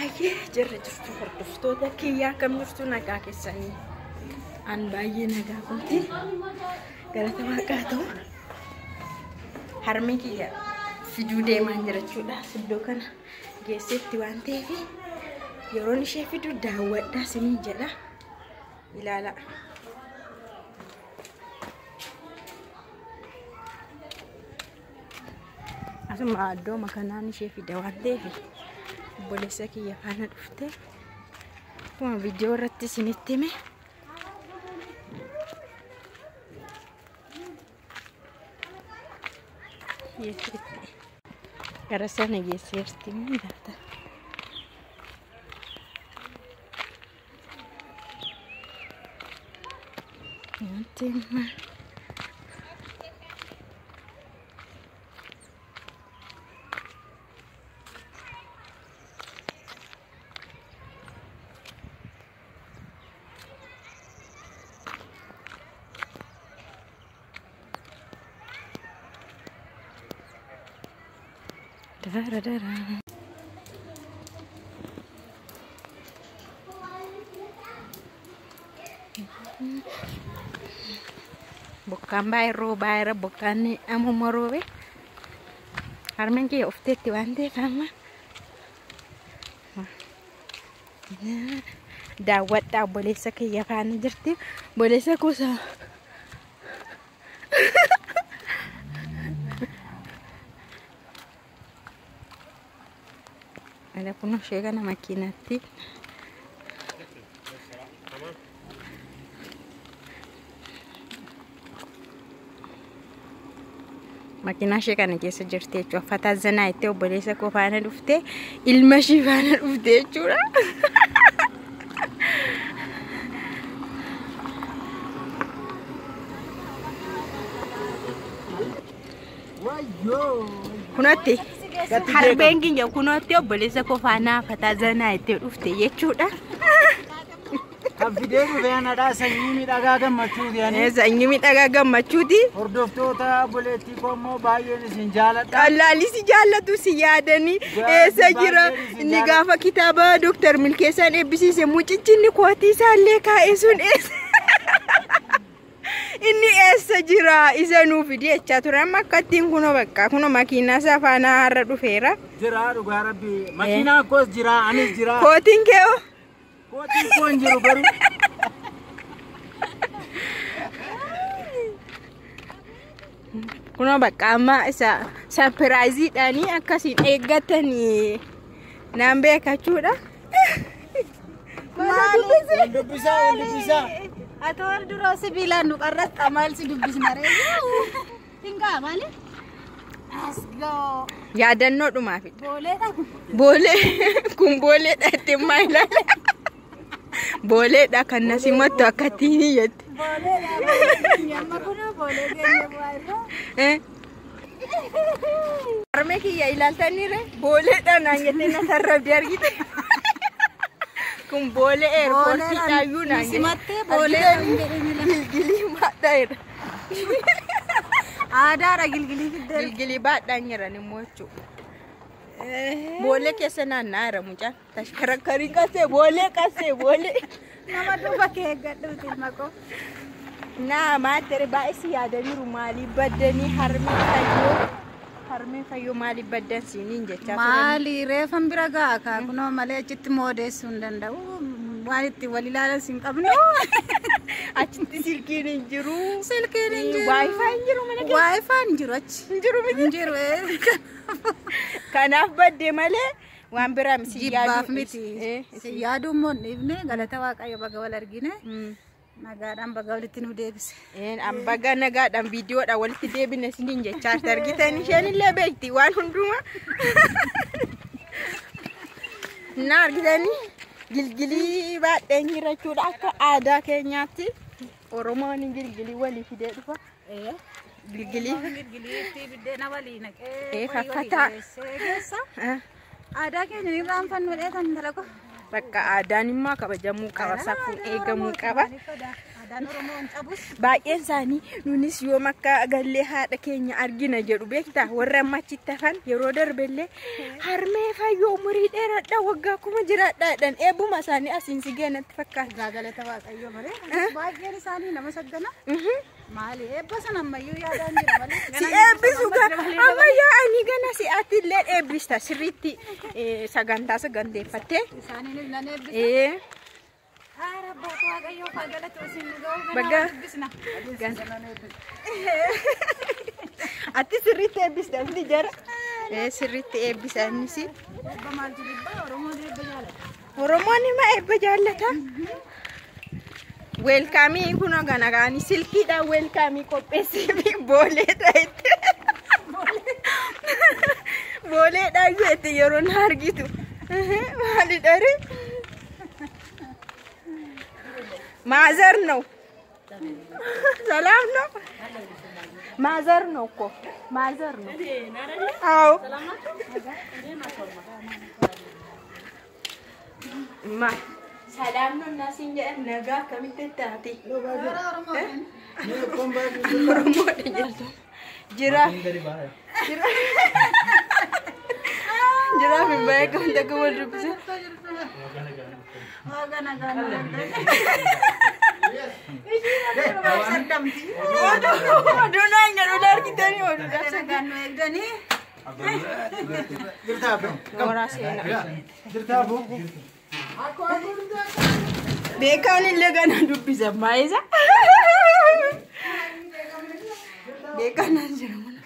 Hayyee jirra jirtu hordoftoota kiyyaa akkam jirtu nagaa keessanii. An baay'ee nagaa kooti. Galata waaqaa ta'u. Harmee kiyya fiduu deemaan jira jechuudha. Iddoo kana geessetti waan ta'eef yeroon ishee fidu daawwadhaa isiniin jedha. Ilaalaa. Asuma iddoo kanaan ishee fida waan ta'eef obboleessa kiyya faana dhufte akkuma viidiyoo irratti isinitti hime. Gara sana geesseerti moo laata? Wanti amma dara dara. Bokkaan baay'ee roobaa jira. Bokkaan ammuma roobe. Harmeen kiyya ufteetti waan ta'eef amma daawwadhaa obboleessa kiyya faana jirti. Obboleessa kuusaa. Ada kun ishee kana makiinatti. Makiinaa ishee kana keessa jirti jechuudha. Uffata zanaa itti obboleessa koo faana dhufte ilma ishee faana dhufte jechuudha. Kunatti harbeen keenya kunatti obboleessa koo faana uffata zanaa itti dhufte jechuudha. Kan fidee dhufe anadhaa sanyii miidhagaa gammachuuti ani. Sanyii miidhagaa gammachuuti. Hordoftoota obboleettii koo immoo baay'een isin jaaladha. Qallaalli si jaallatu si yaadanii eessa jira inni gaafa kitaaba Dooktar Milkeessaan eebbisiise mucichi inni kootii isaallee kaa'e sun eessa inni eessa jira isa nuu fidi jechaa ture amma akkattiin kunoo bakka kunoo makiinaa isaa faana har'a dhufeera. Jira dhugaa rabbi makiinaan koos jira anis jira. Kootiin kee hoo? Kootiin koo hin jiru garuu. Kunoo bakka amma isa sarpiraayiziidhaanii akkasiin eeggatanii naan beekachuudha. Wal dubbisaa wal dubbisaa. Ati wal dura sibiilaan nu qarratta maal si dubbisna ree? Hingaa maali? As go. Yaadannoo dhumaafidha. Booleedha. Boolee kun booleedha itti maa ilaala. Booleedha kan na simattu akkattiin jette. Booleedha. Boolee amma kunoo boolee keenya bu'aa irra. Harmee kiyya ilaaltanii ree booleedha naan jettee na sarrabdi argite. Kun boolee eerpoortiidhaayyuu naan jette. Simattee booleedha hin jedhanii lafa. Gilgilii baadhaa jira. Aadaadha gilgilii fiddee. Gilgilii baadhaan jiran immoo jechuudha. Boolee keessa naanna'aa jira mucaan. Tashkarakkarii qasee boolee qasee boolee. Nama duuba kee eeggadhuuti ilma koo. Naa maatere baay'ee si yaadaniiru maaliif baddanii harmee fayyoo harmee fayyoo maaliif baddan siiniin jechaa turan. Maali reefan bira ga'a kaa kunoo malee achitti moodeessuu hin danda'u. Waan itti wal ilaalan hin qabnu. Achitti silkiin hin jiru. Silkiin hin jiru. Waayifaa hin jiru mana keessa. Waayifaa hin jiru achi. Hin jiru miti. Hin jiru. Kanaaf baddee malee waan biraa si Jibbaaf yaaduu miti. Si yaaduu immoo hin dhiifne galata waaqayyo baga wal argine. Nagaadhaan baga walitti nu deebise. An baga nagaadhaan viidiyoodhaan walitti deebine isiniin jechaa jirti argitan isheen illee beekti waan hundumaa. Na argitanii gilgilii baadheen jira jechuudha akka aadaa keenyaatti Oromoon gilgilii walii fidee dhufa. Gilgilii Gilgiliitti biddeena walii naqee Eh, qorii walii faffataa. dhiyeessee geessa. Aadaa keenya hin irraanfannu dheetan dalagu. Bakka aadaan immoo kabajamuu qaba safuun eegamuu qaba. Aadaan Oromoo hin cabus. Baay'een isaanii nunis yoom akka gallee haadha keenya argina jedhu beektaa warra amma achitti hafan yeroo darbellee harmee fayyoo umurii dheeradha waggaa kuma jiraadhaadhaan eebbuma isaanii asiin si geenatti fakkaata. Egaa galata Waaqayyoo malee. Baay'een isaanii nama saggana. Maali eebba sana ammayyuu yaadaan jira malee. Si eebbisu amma yaa'anii gana si'aatti illee eebbista sirriitti sagantaa saganteeffattee. Isaaniin nan eebbisa. Haara abbaa Waaqayyoo faa galata isin nu ga'u Baga. ganaa dubbisna. Ati sirriitti eebbista inni jara. Sirriitti eebbisa innis. Eebba maaltu jibbaa Oromoon eebba jaalata. Oromoon ima eebba jaallata. Weelkaamii kunoo gana kaanii silkiidhaan weelkaamii qopheessee fi booleedha itti. Booleedha itti yeroo na argitu. Maalidha ree? ማዘር ነው። ሰላም ነው። ማዘር ነው እኮ ማዘር ነው። አዎ ማ ሰላም ነው እና ሲንጀን ነጋ ከሚተታቲ ኦሮሞ ጅራ ጅራ ጅራ ፊባይ ከም ተከወል ዱብሰ Oduu jedhu argitanii oduudhaaf Nagaan nu eegdanii. Jirtaa abboo? Nooraa seenaa. Jirtaa abboo? Beekaan illee gana dubbisa maayisa. Beekaan as jira mana.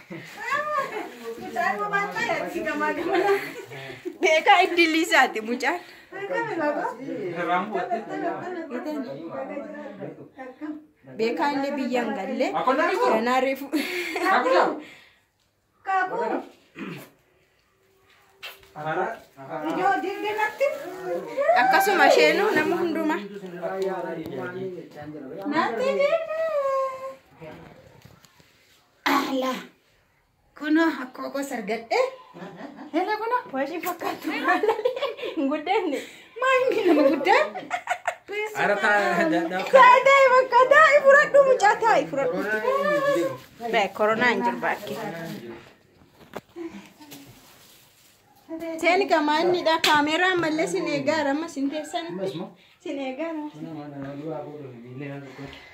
Beekaa iddilli isaati mucaan. Beekaan illee biyyaan galle. Ganaa reefu. Akkasuma isheenuu nama hundumaa. Ala. Kunoo akkoo koo sargadhe. Hele kunoo. Washii fakkaatu hin guddanne. Maayini nama guddaa. Taa'i taa'i bakka taa'i fudhadhu mucaa taa'i fudhadhu. Bee koronaa hin jiru bakkee. Seen kamaannidha kaameeraa ammallee sin eegaara amma sin teessanitti. Sin eegaara.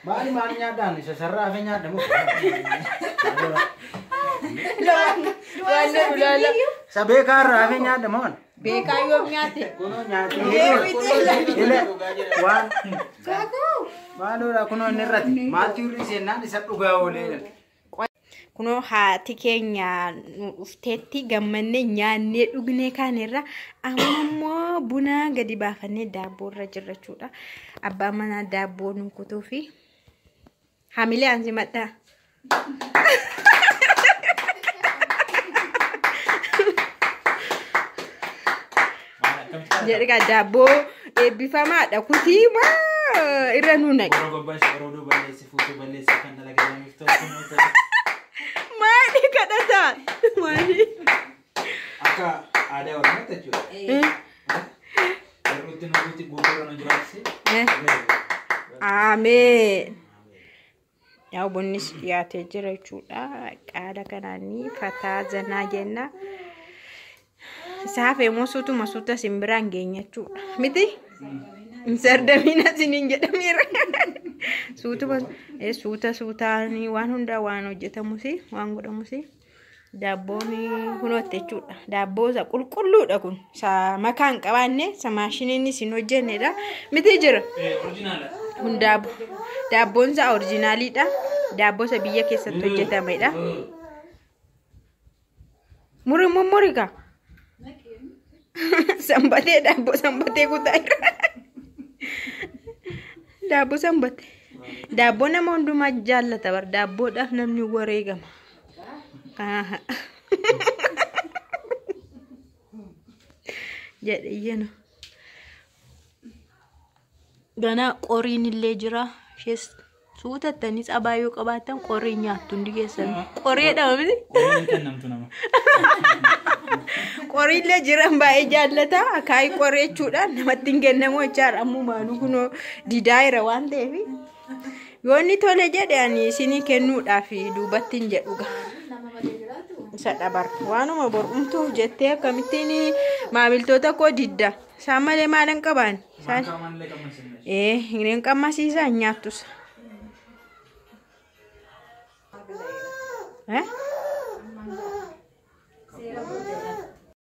Maali maali nyaadhaan isa sarara hafe nyaadha moo? Waan ulaala. Isa beekaa irraa hafe nyaadha moo? Beekaa yoom nyaate? Kunoo nyaatee. Deebitee Ile waan maaloodha kunoo inni irratti maaltu irri seennaan isa dhugaa oolee. Kunoo haati keenya nu dhufteetti gammannee nyaannee dhugnee kaanirra amma immoo buna gadi baafannee daabboo irra jirra jechuudha. Abbaan manaa daabboo nu kutuu fi hamilee ansi madhaa. Jedhi daabboo eebbifamaadha kutii maa irra nu naqe. Maali kadhataa? Maali? Akka aadaa Oromootti jechuudha. Yerootti nuti guutuu nu jiraachise. Ameen. Yaa bunnis dhiyaatee jira jechuudha. Qaala kanaanii fataa zanaa jenna. Isaaf immoo suutuma suuta simbiraan geenya jechuudha. Miti? Hin sardamiin asiniin jedhameera. Suutuma suuta suutaanii waan hundaa waan hojjetamus waan godhamus daabboon kunootti jechuudha. Daabboo isa qulqulluudha kun. Isa makaa hin qabaanne isa maashiniin isin hojjennedha. Miti jira. Kun daabboon isaa orjinaaliidha. Daabboo isa biyya keessatti hojjetamedha. Muri mummuri kaa. Sanbatee daabboo sanbatee kutaa jira. Daabboo sanbatee. Daabboo nama hundumaa jaallata bar daabboodhaaf namni wareegama. Jedhe iyyana. Ganaa qoriin illee jira. Ishees suutattanii tsabaa yoo qabaattan qorii nyaattu hundi keessan. Qoreedha miti. Qoriin kennamtu nama. Qoriillee jiran baay'ee jaallata. Akaayii qoree jechuudha. Namatti hin kennamu jechaadha. Ammumaanuu kunoo didaa jira waan ta'eef. Yoo inni tole jedhe ani isinii kennuudhaaf duubatti hin jedhu gaa. Nama malee jiraatu. Isa dhabar waanuma bor'umtuuf jettee akkamittiin maamiltoota koo didda. Isaan malee maal hin qabaan? Isaan Maankaa malee qammasine. ee hin qammasiisaa hin nyaattus. Eh?